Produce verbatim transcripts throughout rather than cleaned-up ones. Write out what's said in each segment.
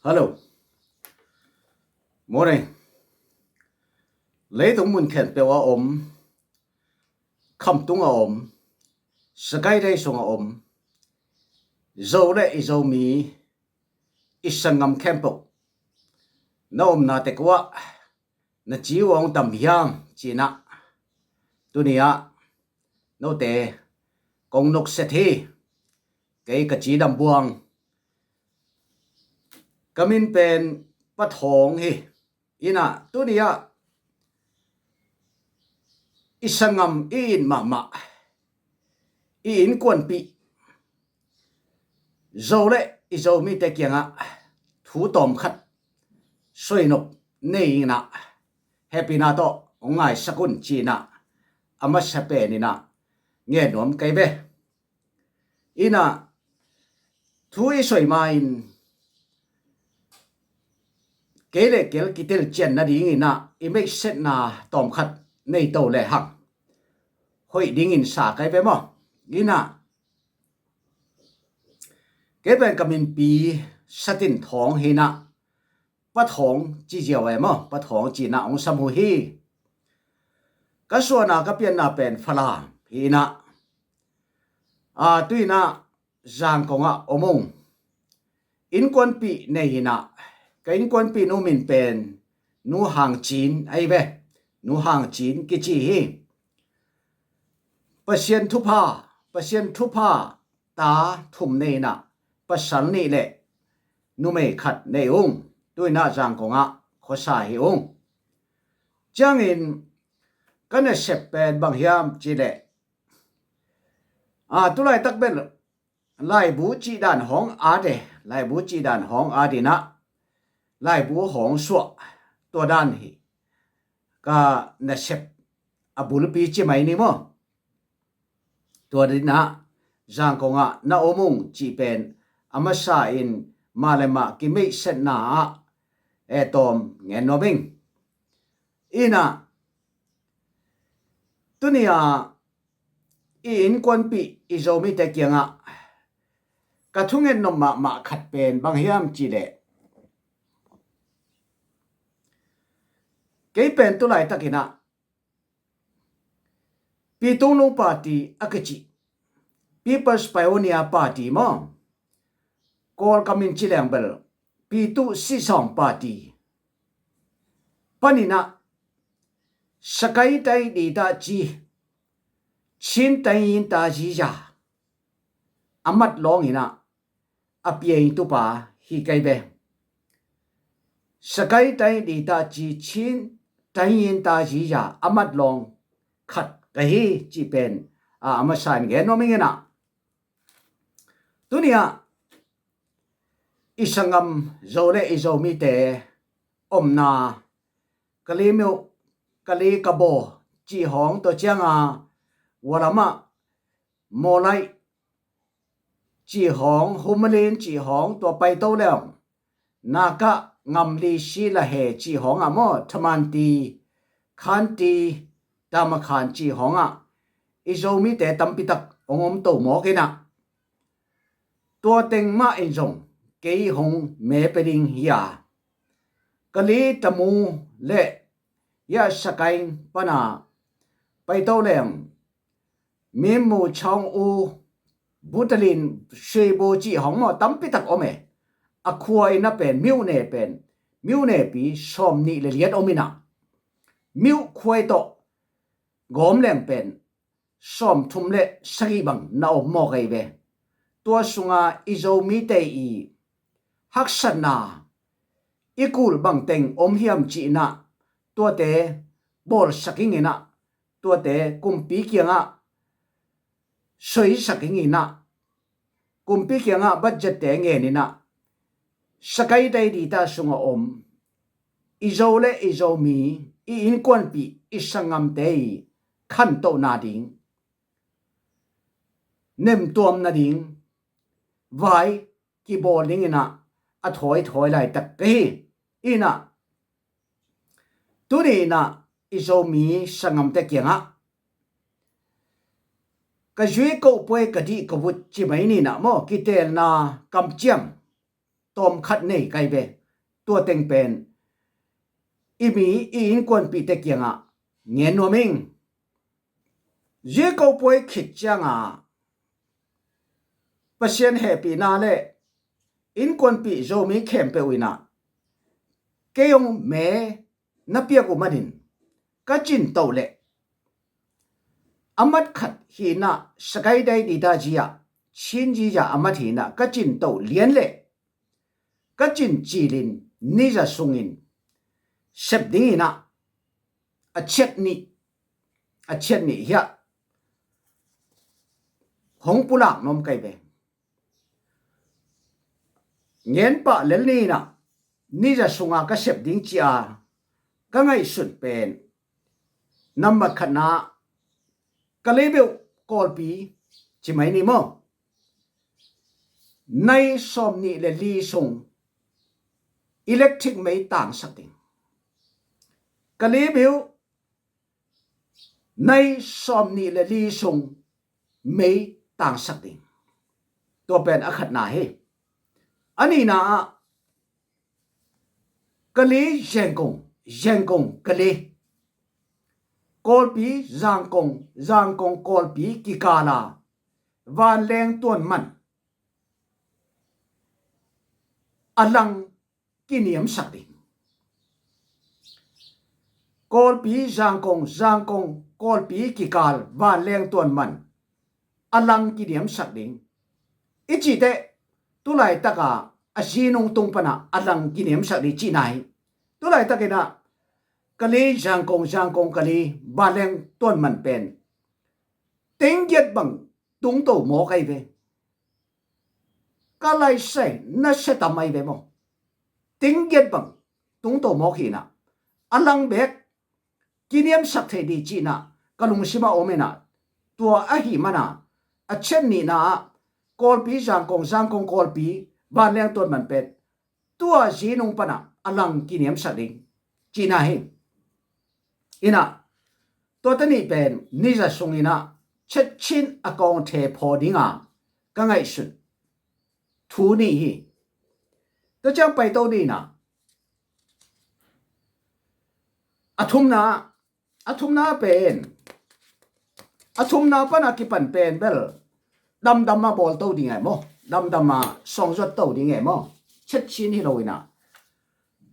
Hello. Morning. Leitung mun khempeuh a om, khamtung a om, Sagaing Tedim sung a om Zo le i Zomi, i sanggam khempeuh, na omna tek uah na ci uh hong tam hiam ci-in ah, tuni-ah note kong nukset hi. Kei ka ci Dam Buang. Ka min pen Pa Thawng hi. Ina, tuni-ah i sanggam, i it mahmah, i innkuanpih Zo le i Zomite kiangah thu tawmkhat suainop nei ing ah, hehpihna tawh hong ngaisak un ci-in ah, a masa pen in ah ngen nuam kei ve. Ina, thu i suai ma-in kei le kei kitel cian nadingin ah i meihsetna tawmkhat nei to lehang hoih dingin sa kei ve maw. Ina, kei pen ka min Pi Sa Tin Thawng hi-in ah, Pa Thawng ci ziau e maw, Pa Thawng ci-in ah hong sam uh hi. Ka suahna, ka pianna pen Falam hi-in ah, a, tu-in ah Zangkong ah om ung. Innkuanpih nei hi-in ah, ka innkuanpih nu min pen Nu Hang Cin ahi ve. Nu Hang Cin kici hi. Pasian thupha, Pasian thupha ta thum nei-in ah, pasal nih le numei khat nei ung. Tu-in ah Zangkong ah khuasa hi ung. Ciangin ka nasep pen bang hiam cih leh, a, tulaitak bel laibu cih dan hong at e, laibu cih dan hong at in ah, laibu hong suah, tua dan hi. Ka nasep a bulpi ci mai ni maw. Tua dan in ah Zangkong ah na om ung cih pen a masa in mah le mah kimeihsetna ah e tawm ngen nuam ing. Ina, tuni-ah i innkuanpih i Zomite kiangah ka thungetnop mahmah khat pen bang hiam cih leh, kei pen tulaitak in ah Pi Tung Lung Party a kici, People's Pioneer Party maw, Kawl ka min ci leng bel Pi Tung Sisawng Party panin ah, Sagaing Tedim ta ci, Chin Tedim ta ziza a mat lawng in ah a piangtupa hi kei ve. Sagaing Tedim ta ci, Chin Tedim ta ziza a mat lawng khat ka hi cih pen, a, a masa in ngen nuam ing. Ina, tuni-ah i sanggam Zo le i Zomite omna Kalaymyo, Kalay Kabaw cih hawng, tua ciangah Walam ah Mawlai cih hawng, Humalen cih hawng, tua paito leng Naga Ngamli, Silahe cih hawng ah maw, Thaman Ti, Khan Ti, Tamakhan cih hawng ah i Zomite tampitak hong om to mawk in ah, tua teng mah in zong kei hong me pia ding hi a, Kalay Tamu le Yah Sagaing pana paito leng Minmu, Chaung U, Butalin, Shwebo cih hawng maw, tampitak om e. A khua in a pen, myone pen, myonepi sawmnih le liat om in ah, myo khuai tawh gawm leng pen sawmthum le sagih bang na om mawk ahi ve. Tua sunga i Zomite i haksatna, i kul bangteng om hiam cih in ah, tuate bawlsak ing in ah, tuate kumpi kiangah soisak ing in ah, kumpi kiangah budget-te ngen in ah, Sagaing Tedim ta sungah om i Zo le i Zomi, i innkuanpih, i sanggamte i khantohna ding, nemtuam nading vai kibawl ding in ah a thawithawi laitak ka hi. In ah, tuni in ah i Zomi sanggamte kiangah ka zui ko puai, ka dih ko vut ci mai ni in ah maw, kiteelna kamciam tawmkhat nei ka hi ve. tua teng pen i mi i innkuanpihte kiangah ngen nuam ing. Zia ko puai khit cianga Pasian hehpihna le innkuanpih Zomi khempeuh inah kei hong me na piak uh manin ka cintoh leh a mat khat hinah Sagaing Daindiza zi-ah, Chin zi-ah a mat hinah ka cintoh lian leh ka cin cilin niza sungin sep dinginah a ciat nih, a ciat nih hiah hong pulak nuam kai ve. Ngen pah lel ninah niza sunga ka sep ding cia ka ngaihsun pen nambat khatna Kalaymyo Kawlpi ci mai ni maw? Nai sawm nih le li sung electric mei tangsak ding. Kalaymyo nai sawm nih le li sung mei tangsak ding. Tua pen a khatna hi. A nihna ah Kalaymyo Zangkong, Zangkong Kalaymyo, Kawlpi Zangkong, Zangkong Kawlpi kikala vanleng tuan man a lang kiniamsak ding. Kawlpi Zangkong, Zangkong Kawlpi kikal vanleng tuan man a lang kiniamsak ding. I cih teh tulaitaka a zinung tung pana a lang kiniamsak ding cihna hi. Tulaitakinah Kalaymyo Zangkong, Zangkong Kalaymyo vanleng tuan man pen teng giat bang tungto mawk ahi ve. Ka laisai na sia tam ahi ve maw? Teng giat bang tungto mawk hinah a lang bek kiniamsak thei ding cihna ka lungsimah om inah, tua ahi mana a ciat nihna ah Kawlpi Zangkong, Zangkong Kawlpi vanleng tuan man pen tua zinung pana a lang kiniamsak ding cihna hi. Inah tua tani pen niza sunginah chetchin a kawng the phaw dinga ka ngaihsun thu nih hi. Tua ciang paito dinah a thumna, a thumna pen a thumna pana kipan pen bel damdama bawl to ding ai maw? Damdama sawngzuat to ding ai maw? Chetchin hi lo inah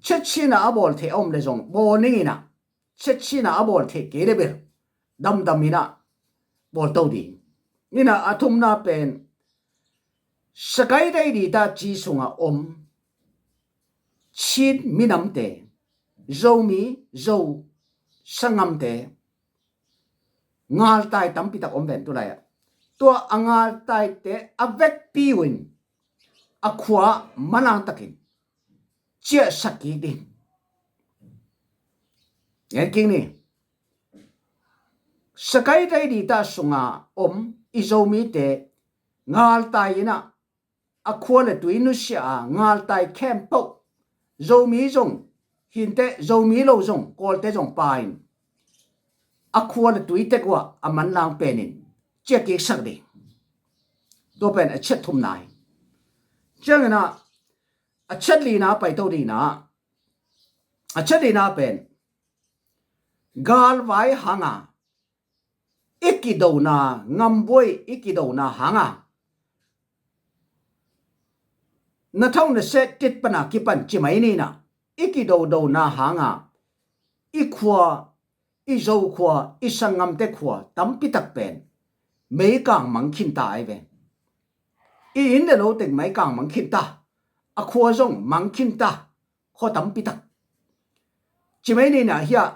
chetchin a a bawl thei a om le zong bawl ning inah chetchin a a bawl thei kei le bel damdam inah bawl to ding. Inah a thumna pen Sagaing Daindiza ci sunga om Chin minamte, Zomi, Zo sangamte ngaltai tampitak om ven tulai ah. Tua a ngaltaite a vekpi uh in a khua manlangtakin ciahsak kik ding. Ngen kik ni. Sagaing Daindiza sunga om i Zomite ngaltai inah a khua le tui nusia a ngaltai khempeuh, Zomi zong hinteh, Zomi lo zong, Kawlte zong pa in a khua le tui tek uh ah a manlang penin ciah kiksak ding. Tua pen a ciat thumna hi. Cianginah a ciat lina paito dinah a ciat lina pen galvai hanga i kidona, ngambuai i kidona hanga na thau na seh tit pana kipan ci mai ninah i kidodona hanga i khua, i Zo khua, i sangamte khua tampitak pen meikang mang khinta ai ve. I inn le lo teng meikang mang khinta, a khua zong mang khinta, khua tampitak. Ci mai ninah hiah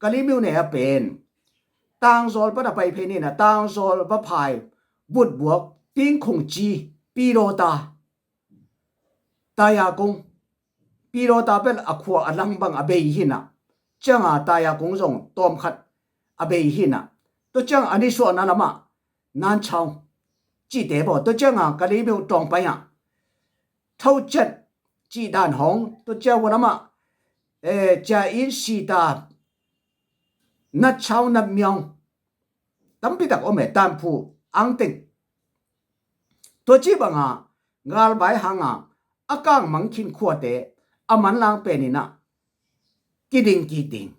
Kalaymyo ne a pen Tangzawl pana pai phei ninah Tangzawl, Vaphai, Vutbuak, Pingkhungci, Pilawta, Tayakung, Pilawta bel a khua a lang bang a bei hinah, cianga Tayakung zong tawmkhat a bei hinah, tua cianga a nisuahna lamah Nanchau cihte baw, tua cianga Kalaymyo tawng pai ah Thauciat cih dan hong, tua ciang ua lamah eh, Cia In, Sita, Natchau, Natmyong tampitak om e, Tanphu, Angteng. Tua ci banga galvai hanga a kang mang khin khuate, a manlang pen in ah kiding kik ding,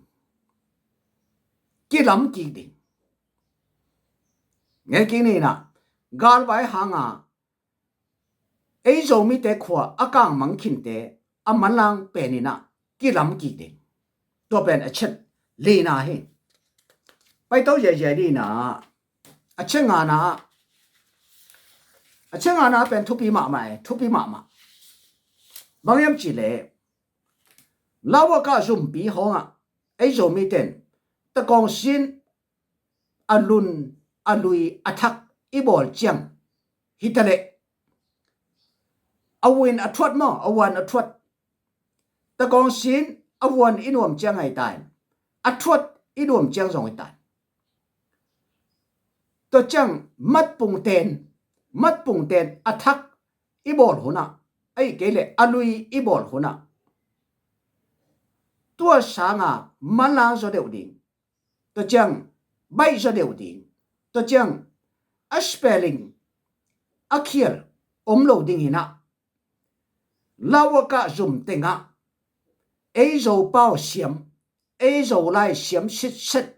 kilam kik ding. Ngen kik ni in ah, galvai hanga ei Zomite khua a kangmang khinte a manlang pen in ah kilam kik ding. Tua pen a chet lina hi. Paito ziazia dina, a chet ngana, a chet ngana pen thupi mahmah e, thupi mahmah. Bang hiam cih leh, Lawaka zumpi hawngah ei Zomite in takawngsin a lun, a lui, a thak i bawl ciang hi ta leh, a vuan a thuat maw, a vuan a thuat, takawngsin a vuan i nuam ciang ahi ta in, a thuat i nuam ciang zong ahi ta in. Tua ciang matpungten, matpungten a thak i bawl hunah, ahih kei leh a lui i bawl hunah, tua sanga manlang zaw deuh ding, tua ciang baih zaw deuh ding, tua ciang a spelling a khial om lo ding hi in ah, Lawaka zum tengah ei Zopau siam, ei Zolai siam sitset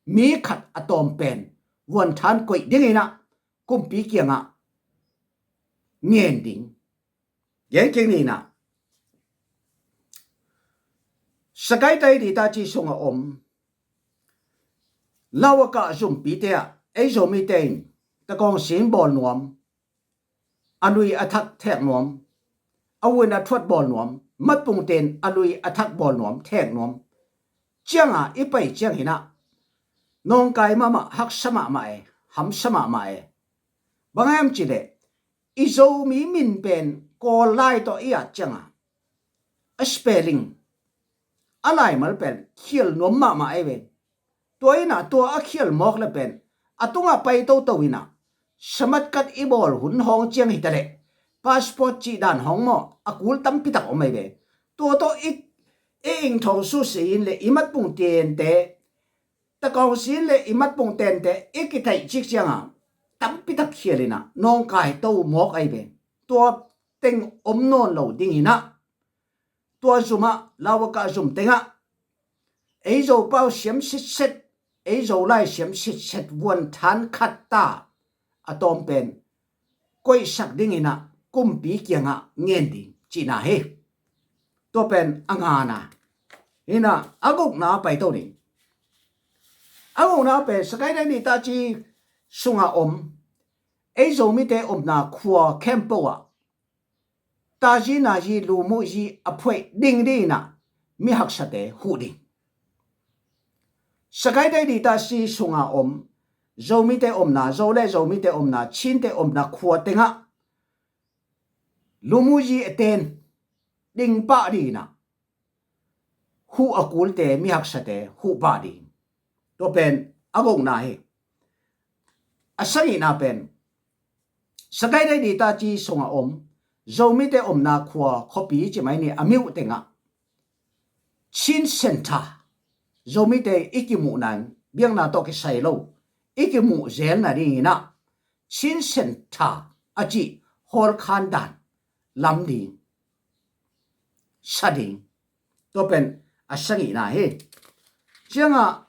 mi khat a tawm pen vuanthan koih ding in ah kumpi kiangah ngen ding. Gen kik ni in ah, Sagaing Taing District sungah om Lawaka zumpite ah ei Zomite in takawngsin bawl nuam, a lui a thak thek nuam, a vuan a thuat bawl nuam, matpungten a lui a thak bawl nuam, thek nuam cianga i pai ciang hi in ah, nawngkai mahmah, haksa mahmah e, hamsa mahmah e. Bang hiam cih leh, i Zomi min pen Kawl lai tawh i at cianga a spelling, a laimal pen khial nuam mahmah ahi ve. Tua in ah, tua a khial mawk le pen a tungah pai toto in ah, samat kat i bawl hun hawng ciang hi ta leh, passport cih dan hawng maw, a kul tampi tak om ahi ve. Tua tawh i, i ingthawng susia in le i matpungtente, takawngsin le i matpungtente i kitheih cik cianga tampi tak khial in ah, nawngkai to mawk ahi ve. Tua teng om nawn lo ding in ah, tua zumah, Lawaka zum tengah ei Zopau siam sitset, ei Zolai siam sitset vuanthan khat ta a tawm pen koihsak ding in ah kumpi kiangah ngen ding cihna hi. Tua pen a ngana. Hi in ah, a gukna pai to ding. A gukna pen Sagaing Taing District sungah om ei Zomite omna khua khempeuh ah tazi nazi lumuzi a phuaih ding ding in ah, mi haksate huh ding. Sagaing Taing District sunga om Zomite omna, Zo le Zomite omna, Chinte omna khua tengah lumuzi a ten ding pah ding in ah, huh a kulte, mi haksate huh pah ding. Tua pen a gukna hi. A sagihna pen Sagaing Taing District sunga om Zomite omna khua, khuapi ci mai ni, a miuh tengah Chin Center, Zomite i kimuhna in, biakna tawh kisai lo i kimuh zelna ding in ah, Chin Center a cih hall khan dan lam ding, sa ding. Tua pen a sagihna hi. Ciangah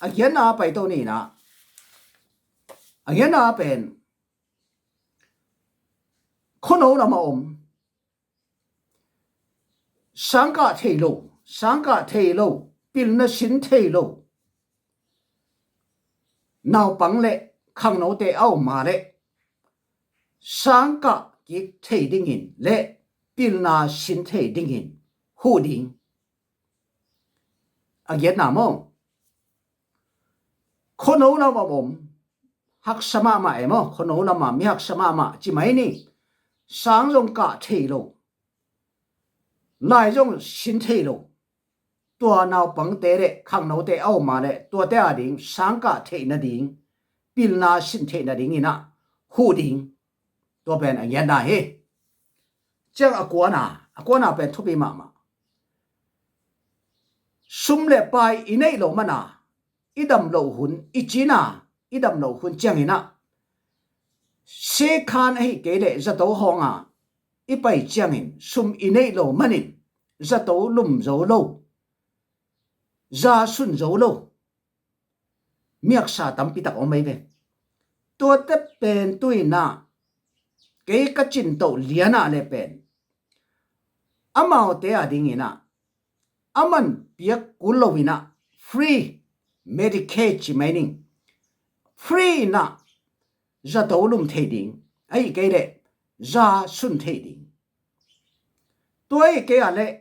a giatna pai to ni in ah, a giatna pen khuano lamah om sangkah thei lo, sangkah thei lo, pilna sin thei lo naupang le khangnote a om mah leh sangkah kik thei dingin le pilna sin thei dingin huh ding. A giatna maw, khuano lamah om haksa mahmah e maw, khuano lamah mi haksa mahmah ci mai ni. Sang zong kah thei lo, lai zong sin thei lo, tua naupangte le khangnote a om mah leh tuate a ding sangkah theih nading, pilna sin theih nading in ah huh ding. Tua pen a giatna hi. Ciang a kuana, a kuana pen thupi mahmah. Sum le pai i neih loh mana i dam loh hun, i cina i dam loh hun ciangin ah, sekhan ahih kei leh zato hawnga i pai ciangin sum i neih loh manin zato lum zo lo, za sun zo lo miaksa tampi tak om ei ve. Tuate pen tu-in ah kei ka cin toh lian ah le pen amaute a dingin ah a man piak kul lo-in ah free Medicaid ci mai ning, free in ah zato lum thei ding, ahih kei leh za sun thei ding. Tua ahih kei a leh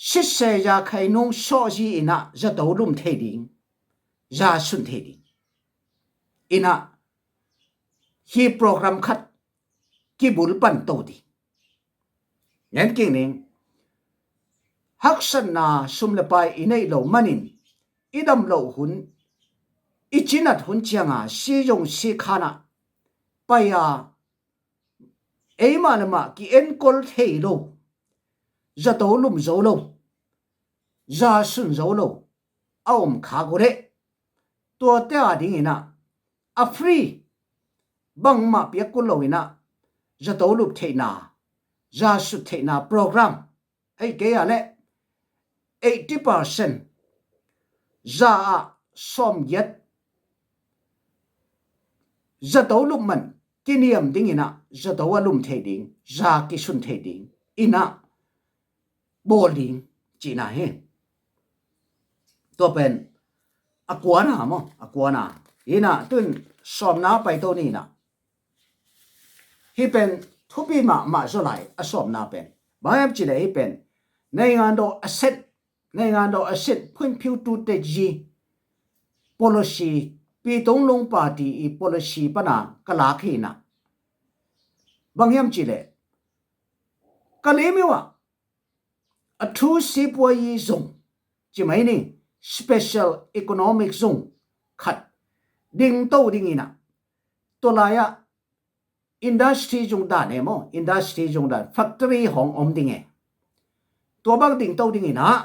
sitse ya khai nung sawhzi in ah zato lum thei ding, za sun thei ding. In ah hi program khat kibul pan to ding. Ngen kik ning, haksatna sum le pai i neih lo manin i dam loh hun, i cinat hun cianga si zong si khan ah pai a, eimah le mah ki-enkol thei lo, zato lum zo lo, za sun zo lo a om khak uh leh, tuate a dingin ah a free, bangmah piak kul lo-in ah zato lum theihna, za sun theihna program, ahih kei a leh eighty percent, za ah sawmgiat zato lum man kiniam dingin ah zato a lum thei ding, za kisun thei ding in ah bawl ding cihna hi. Tua pen a kuana maw, a kuana. In ah tu-in sawmna pai to ni in ah, hih pen thupi mahmah zaw lai a sawmna pen. Bang hiam cih leh hih pen နိုင်ငံတော်အဆင့်, နိုင်ငံတော်အဆင့်ဖွံ့ဖြိုးတိုးတက်ရေး policy, ပြည်သုံးလုံးပါတီ ii policy pan a ka lak hi in ah, bang hiam cih leh ကလေးမြို့ဟာ အထူးစီးပွားရေးဇုန် ci mai ning, special economic zone khat dingto dingin ah, tua lai-ah industry zung dan e maw, industry zung dan, factory hong om ding e. Tua bang dingto dingin ah,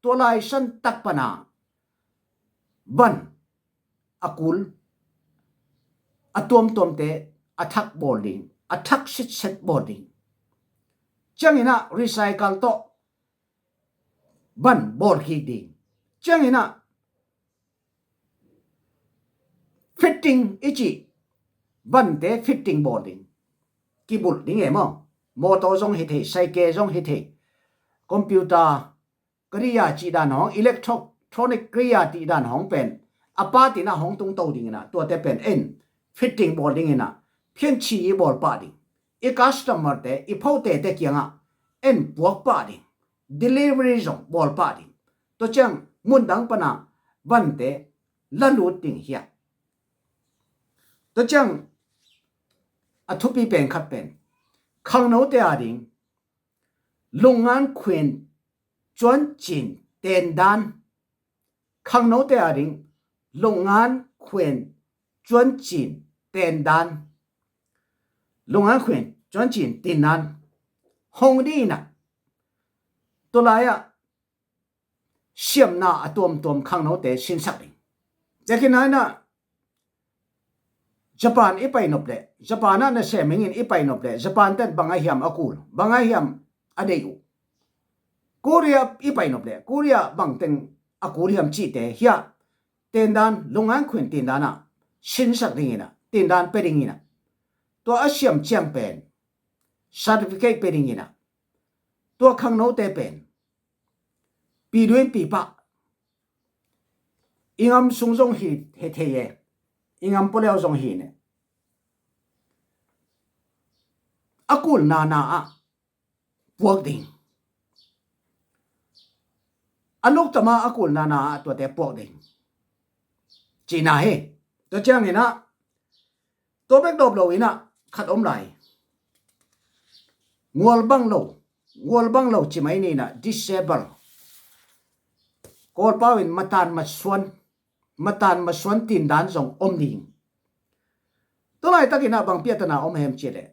tua lai san tak pan a van a kul a tuamtuamte a thak bawl ding, a thak sitset bawl ding. Ciangin ah recycle tawh van bawl kik ding. Ciangin ah fitting i cih vante fitting bawl ding, kibulh ding e maw. Motor zong hi thei, cycle zong hi thei, computer kariya cih dan hong, electronic kariya cih dan hong pen a part in ah hong tungto dingin ah, tuate pen en fitting bawl dingin ah, phianchi i bawl pah ding, i customer te, i phote te kiangah en puak pah ding, delivery zong bawl pah ding. Tua ciang mundang pan a vante la lut ding hi a. Tua ciang a thupi pen khat pen khangnote a ding လုပ်ငန်းခွင် ကျွမ်းကျင်သင်တန်း, khangnote a ding လုပ်ငန်းခွင် ကျွမ်းကျင်သင်တန်း, လုပ်ငန်းခွင် ကျွမ်းကျင်သင်တန်း hong ding in ah, tua lai-ah siamna a tuamtuam khangnote sinsak ding. Tua hi in ah Japan i pai nop leh, Japan ah nasem hingin i pai nop leh, Japan ten bang a hiam a kul, bang a hiam a deih uh. Korea i pai nop leh, Korea bang teng a kul hiam cihte hiah, သင်တန်း, လုပ်ငန်းခွင်သင်တန်း ah sinsak dingin ah, သင်တန်း pia dingin ah, tua a siam ciang pen certificate pia dingin ah, tua khangnote pen ပြည်တွင်း ပြည်ပ, i ngam sung zong hi, hi thei e, i ngam pualeu zong hi ne, a kulna na ah puak ding. A luktam a a kulna na ah tuate puak ding cihna hi. Tua ciangin ah, tua bek dawp lo in ah khat om lai. Ngual bang lo, ngual bang lo ci mai ni in ah, disable. Kawlpau in matan masuan, matan masuan tindan zong om ding. Tua laitakin ah bang piatana om hem cih leh,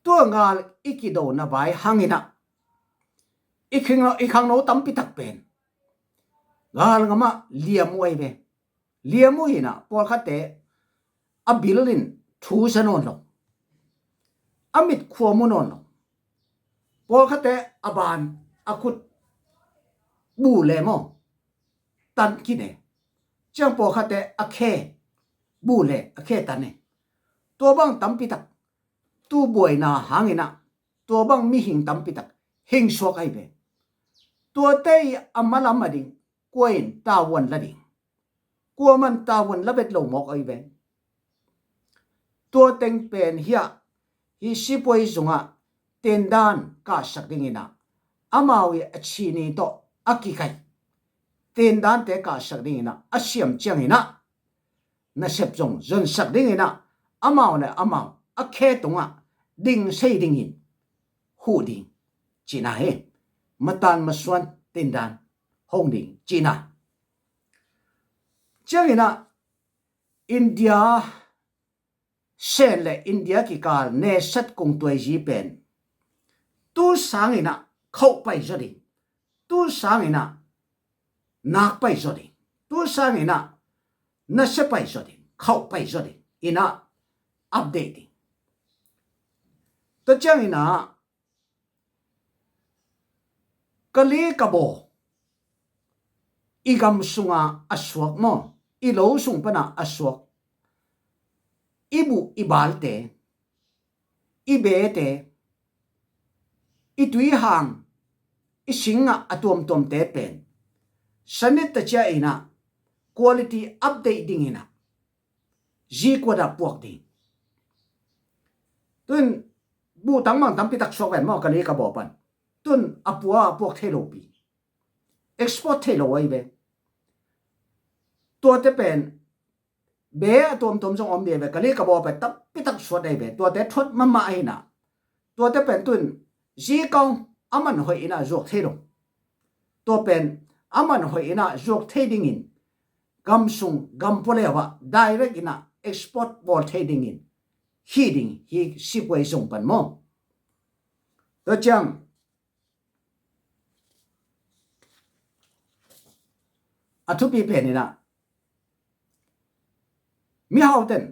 tua ngal i kidona vai hangin ah i khangno, i khangno tampi tak pen ngal ngam ah liam uh ei ve. Liam uh hi in ah, pawlkhatte a bil in thu sa nawn lo, a mit khua mu nawn lo, Pawlkhatte a ban a khut bu le maw, tan kine. Ciang pawlkhatte a khe bu le a khe tan e. Tua bang tampi tak tu buaina hangin ah tua bang mihing tampi tak hing suak ahi ve. Tuate i a malam a ding kua in tavuan la ding? Kuaman tavuan la vet lo mawk ahi ve. Tua teng pen hiah hi sipuai zungah tendan kahsak dingin ah amau i a chini tawh a kikai tendante kahsak dingin ah a siam ciangin ah nasep zong zonsak dingin ah amau le amau a khe tungah ding sei dingin huh ding cihna hi. Matan masuan tendan hong ding cihna. Ciangin ah India Sen le India kikal nesat kungtuai zi pen tu sangin ah khauh pai zaw ding, tu sangin ah nak pai zaw ding, tu sangin ah nasia pai zaw ding, khauh pai zaw ding in ah update ding. Tua ciangin ah ka li ka baw i gam sunga a suak maw, i lo sung pana a suak i buh i balte, i bete, i tuihang, i singah a tuamtuamte pen sanit tacia in ah quality update dingin ah zikua dah puak ding. Tun buhtang mang tampi tak suak ven maw ka li ka baw pan. Tun a pua a puak thei lo pi, export thei lo ahi ve. Tuate pen be a tuamtuam zong om dih ahi ve. Ka li ka baw pen tampi tak suat ahi ve. Tuate thuat mahmah ahi na. Tuate pen tun zikau a man hoih in ah zuak thei lo. Tua pen a man hoih in ah zuak thei dingin gam sung gam pua leu ah direct in ah export bawl thei dingin hi ding hi sipuai zung pan maw. Tua ciang a thupi pen in ah mihau ten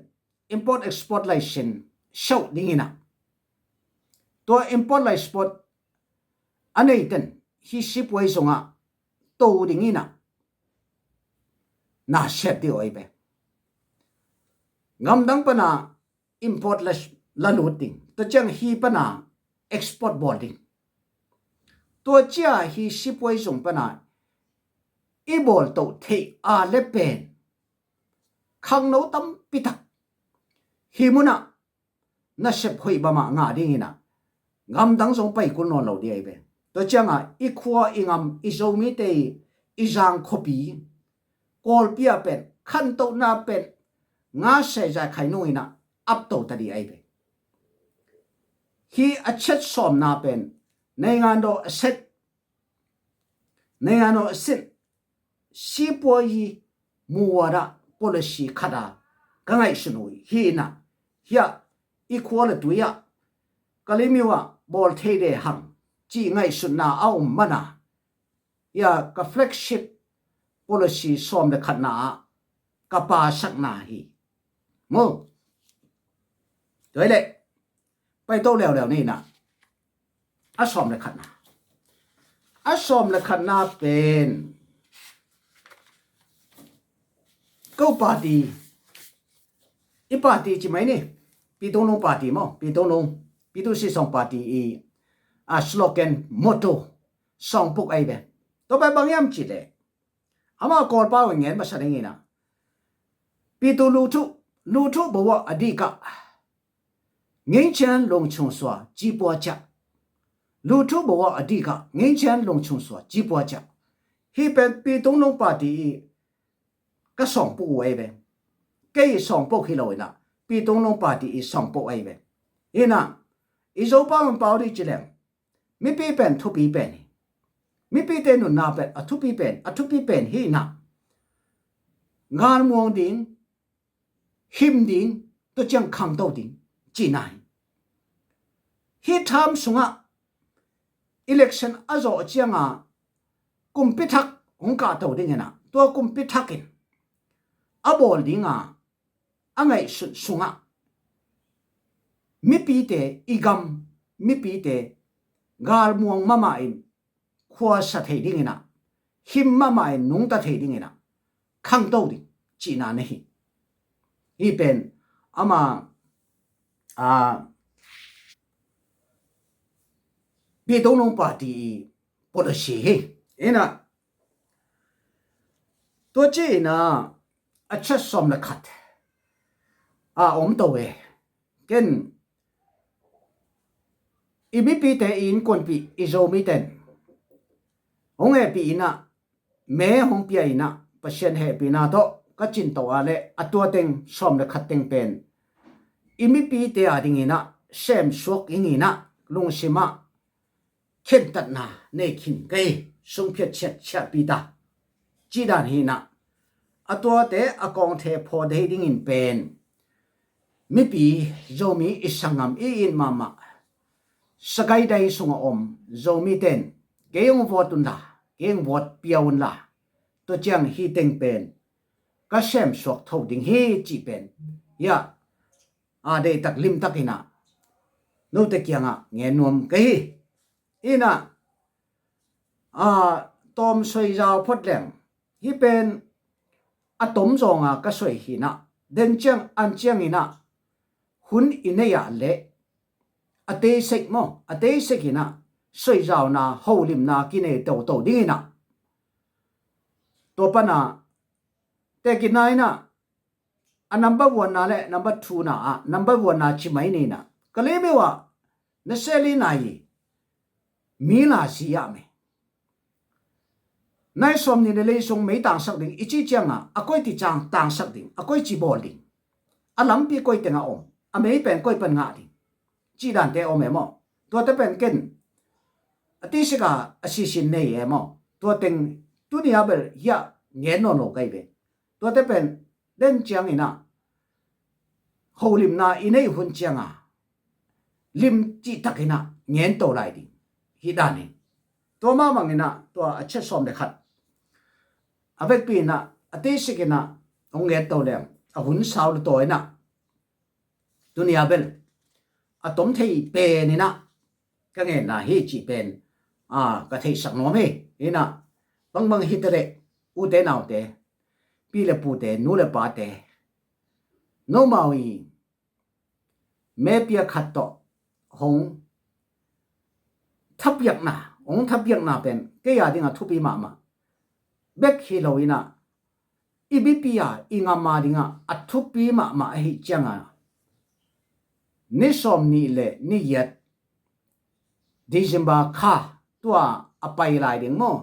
import export license siauh dingin ah tua import license a nei ten hi sipuai zungah to dingin ah na siat dih ahi ve. Gamdang pana import la, la lut ding, tua ciang hi pana export bawl ding. Tua cia hi sipuai zung pana i bawl toh theih a le pen khangno tampi tak hi munah nasep hoih bamah ngah dingin ah gamdang zong pai kul nawn lo dih ahi ve. Tua ciangah i khua i ngam i Zomite i, i zang khuapi Kawlpi ah pen khantohna pen nga se zai khai nungin ah apto ta dih ahi ve. Hi a chet sawmna pen naingan daw a set naingan daw a set sipuai hi muada policy khata ka ngaihsun uh hi na. Hiah i khua le tui ah ka limiu ah bawl thei de hang cih ngaihsutna a um mana. Hiah ka flagship policy sawm le khatna ah ka pasakna hi. Mu tua hi leh paito leuleu ni na. A sawm le khatna, a sawm le khatna pen ko party, i party ci mai ni, Pi Tung Lung party maw, Pi Tung Lung, Pi Tu Si Song party i a slogan motto sawng puk ahi ve. Tua pen bang hiam ci leh ama Kawlpau in ngen masa dingin ah Pi Tu lu thu, lu thu bo ah a dikah ငြိမ်းချမ်းလုံခြုံစွာကြီးပွားကြ. လူထုဘဝအဓိက ငြိမ်းချမ်းလုံခြုံစွာကြီးပွားကြ. Hi pen Pi Tung Lung party i ka sawng puk uh ahi ve. Kei i sawng puk hi lo in ah Pi Tung Lung party i sawng puk ahi ve. Hi na i Zopau in pau dih ci leng mipi pen thupi pen hi. Mipite nunna pen a thupi pen, a thupi pen hi na. Ngalmuang ding, him ding, tua ciang khangto ding cihna hi. Hi tham sungah election a zawh cianga kumpi thak hong kahto dingin ah tua kumpi thak in a bawl dinga a ngaihsut sungah mipite, i gam mipite galmuang mahmah in khuasa thei dinginah, him mahmah in nungta thei dinginah khangto ding cihna na hi. Hih pen ama a, Pi Tongnung Party i policy hi. Inah tua ci inah a chat sawm le khat a om to e. Ken i mipite i innkuanpih i Zomiten hong hehpih inah, me hong pia inah, Pasian hehpihna tawh ka cin to a le a tua teng sawm le khat teng pen i mipite a dinginah semsuak inginah lungsimah khentatna nei khin kei, sungphiat chiatchiatpi ta cih dan hinah, a tuate a kawngthe phaw dei dingin pen mipi Zomi i sanggam i it mahmah sagaidai sungah om Zomiten kei hong vote unla, kei hong vote pia unla, tua ciang hih teng pen ka semsuak tho ding hi cih pen hiah a deihtak limtak inah note kiangah ngen nuam ka hi. Inah a tawm soizau phot leng hih pen a tom zawnga ka soi hinah, den ciang an ciang inah hun i nei ah le a teisek maw, a teisek inah soizauna holimna kinei toto dinginah tua pana tekina inah a number one na le number two na ah number one na ci mai nina ka lemeu ah na seli na i mi la si ah me. Nai sawm ni le lei sung mei tangsak ding i ci cianga a koi ti cang tangsak ding, a koi ci bawl ding, a lampi koi teng a om, a mei pen koi pan ngah ding cih dante om e maw? Tuate pen ken a tisika a sisin nei e maw? Tua teng tunia bel hiah ngen nawn lo kai ve. Tuate pen den ciang inah holimna i nei hun cianga lim cihtak inah ngen to lai ding hi dan hi. Tua mahmang inah tua a chat sawm le khat a vekpi inah a tisik inah hong ngen to leng a hun sau le taw inah tunia bel a tom thei pen inah ka ngenna hi cih pen a ka theihsak nuam hi. Inah bangbang hi ta leh ute naute, pi le pute, nu le pate, nomau i mepia khat tawh hong thapiakna, hong thapiakna pen kei a dingah thupi mahmah bek hi lo inah i bipi a i ngam a dingah a thupi mahmah ahi cianga ni sawm nih le ni giat December kha tua a pai lai ding maw?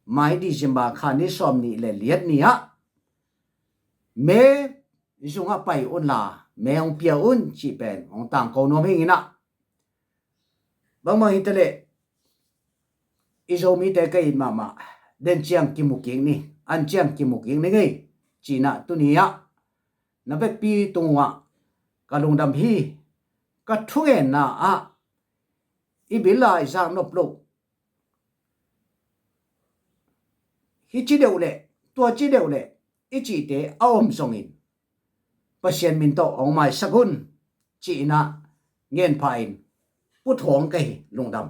Mai December kha ni sawm nih le liat ni ah me zungah pai unla me hong pia un cih pen hong tangko nuam hi inah bangbang hi ta leh i Zomite ka it mahmah den ciang kimu kik ni, an ciang kimu kik ni ngei cinah tuni ah na vekpi tungah ka lungdam hi. Ka thungenna ah i bil a i zak nop loh hi ci deuh leh tua ci deuh leh i cihte a om zongin Pasian min tawh hong maisak un ci inah ngen pha in puthawng ka hi. Lungdam.